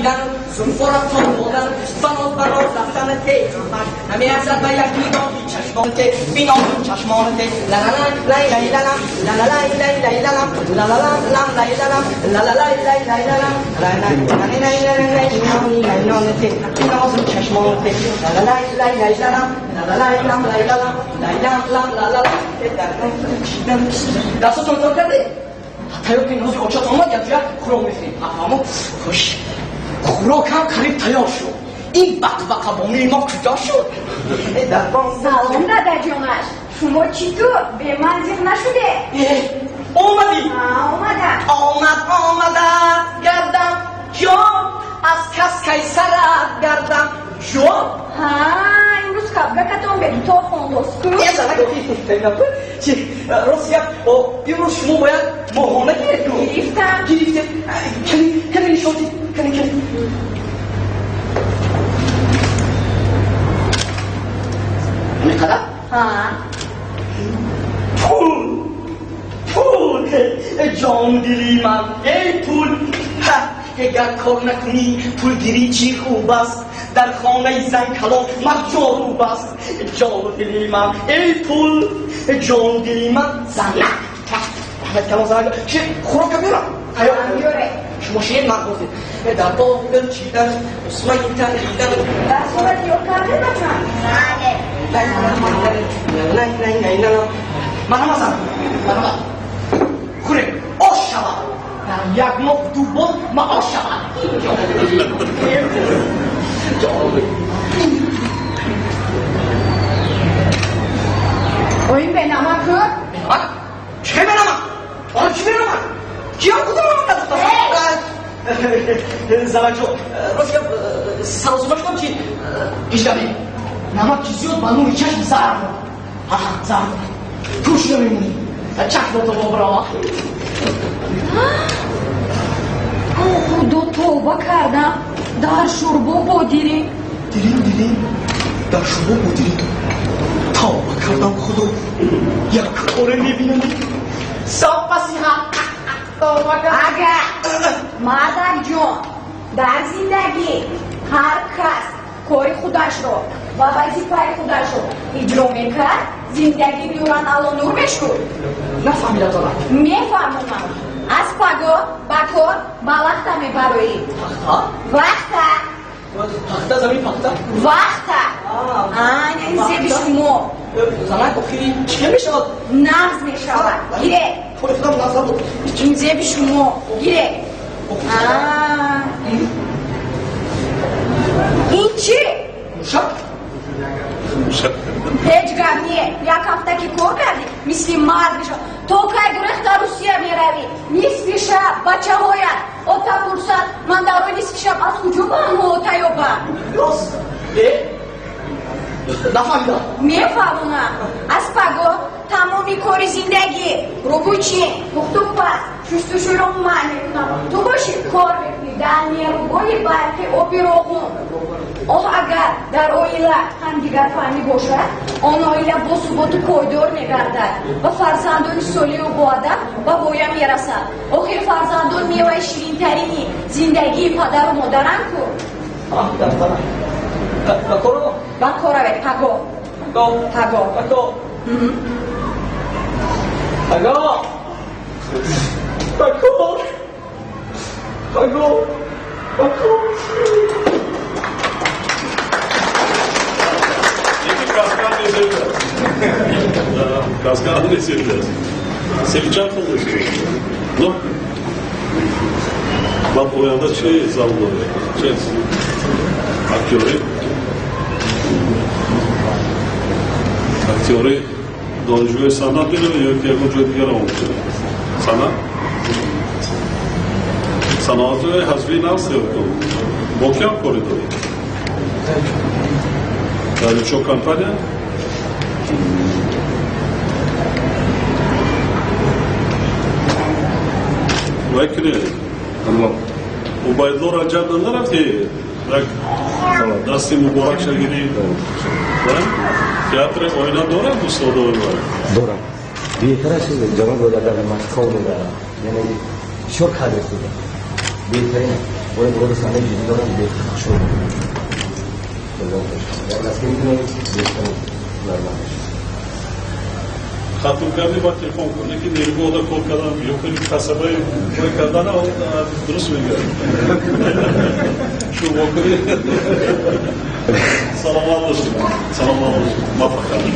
Дидан зулфора тон додан баноз баноз рафтан те намеарзад ба як нигоҳи чашмон те бинози чашмон те ла ла ла лай лай ла лам ла ла лай лай лай ла лам ла ла лам лам лай ла лам ла ла лай лай лай ла лам лай лай лай лай лай лай лай лай те бинози чашмон те ла ла лай лай лай ла лам ла ла лай лам лай ла лам лай лам лам ла ла ла дастотон кор карде тайёр кунед ҳозир очот омад якҷоя хӯрок мехӯрем. Афаҳмо хуш хӯрокам қариб тайёр шуд. Ин бақбақабомии мо куҷо шуд? Салом, дадаҷонаш, шумо чӣ ту беманзил нашуде? Омадӣ? Омадам. Омад омада гардам ҷон аз кас кайсарат гардам ҷон. Ҳа, имрӯз кабгакатон бедуто хондост ку? Чи рост гап, имрӯз шумо бояд моҳона гиред ку? Гирифтам. Гирифтед. Кани, кани нишон дид, кани, кани. Ҳамин қадар? Ҳа. Пул, пул, ҷон дили ман, эй пул. Ҳа, агар кор накунӣ пулгирӣ чӣ хуб аст, дар хонаи зан калон мард ҷоруб аст. Ҷону дили ман, эй пул, ҷону дили ман. Занак, раҳмат калон, занак. Чи хӯрока биёрам? Биёре. Шумо шиед, ман ҳозир дар боғ гул чидан усмаи таридан. Дарсора тиёр карде, бачам? Марҳамат, зан, марҳамат, хӯред, ош шавад. Дар як моҳ ду бор маош шавад. Оин бенамак ку? Бенамак? Чӣ хел бенамак? Ора, чӣ бенамак? Киям кудо намак надохта? Занаҷон, рост гап, саросима шудам, ки иждави намак ки зиёд ба нури чашм зарар дорад. Ҳа, зарар дорад, кӯр шуда мемонӣ. Чак дото бобирова. Худо, тавба кардам, дар шӯрбо бодиринг. Дирин, дирин, дар шӯрбо бодиринг. Тавба кардам, худо, як коре мебинам сопасиҳа. Тавба кардам. Ага, мардакҷон, дар зиндагӣ ҳар кас кори худашро ва вазифаи худашро иҷро мекард, зиндагӣ нуран ало нур мешуд. Нафаҳмидам, занак. Мефаҳмонам. Аз паго ба кор ба вақта мебароӣ. Пахта? Вақта. Пахта, замин пахта. Вақта. Ана ин зеби шумо. Занак, охири чӣ хел мешавад? Нағз мешавад, гире. Кори худам нағз набуд. Ин зеби шумо, гире. Ин чӣ? Мушак. Ҳеҷ гап не, як ҳафта ки кор кардӣ, мисли мард мешавад. То кай гурехта Русия меравӣ? Нисфи шаб бачаҳоят ота пурсад, ман дар рӯи нисфи шаб аз куҷо ба онҳо ота ёбам? Рост э нафаҳмидам. Мефаҳмонам. Аз паго тамоми кори зиндагӣ, рӯбучин, пухтупаз, шустушӯро ман мекунам, ту бошӣ кор мекунӣ дар нерӯгоҳи барқи оби Роғун. Оҳ, агар дар оила ҳамдигарфаҳмӣ бошад, он оила босуботу пойдор мегардад ва фарзандони солиҳу боадаб ба воя мерасанд. Охир фарзандон меваи ширинтарини зиндагии падару модаранд ку. Фаҳмидам, занак. Ба коро. Ба кор равед паго. Паго. Паго. Паго. Паго, ба кор, паго, ба кор. Яки каскад несевдааст. Каскад несевдааст. Севи чанд сол дошти? Ну? Баъд оянда чӣ завқ доред? Чӣ актёрӣ? Актёрӣ донишгоҳи санъат меравед ё ки ягон ҷои дигар омӯхтед? Санъат? Саноати ҳазви нағз севкун. Бо ки ҳамкорӣ доред? Дар чо компания? Вай кунед. Убайдулло Раҷаб нарафти? Як дасти муборакша гирӣ. Театри оина дорад устодои вай? Дорам. Беҳтараш ҷаноб дар Москва, яъне бисёр кадри хуб, беҳтарин. Бо ин саҳнаи ҷиддӣ дорам, беҳтар хушрӯ дастгирӣ кунед, беҳтарин ҳунарманд бошед. Хатм кардӣ, баъд телефон кун, ки нерӯгоҳда кор кардам ё ки касабаи кор кардана дуруст мегӯяд. Шумо кунед. Саломат бошед, саломат бошед, муваффақият.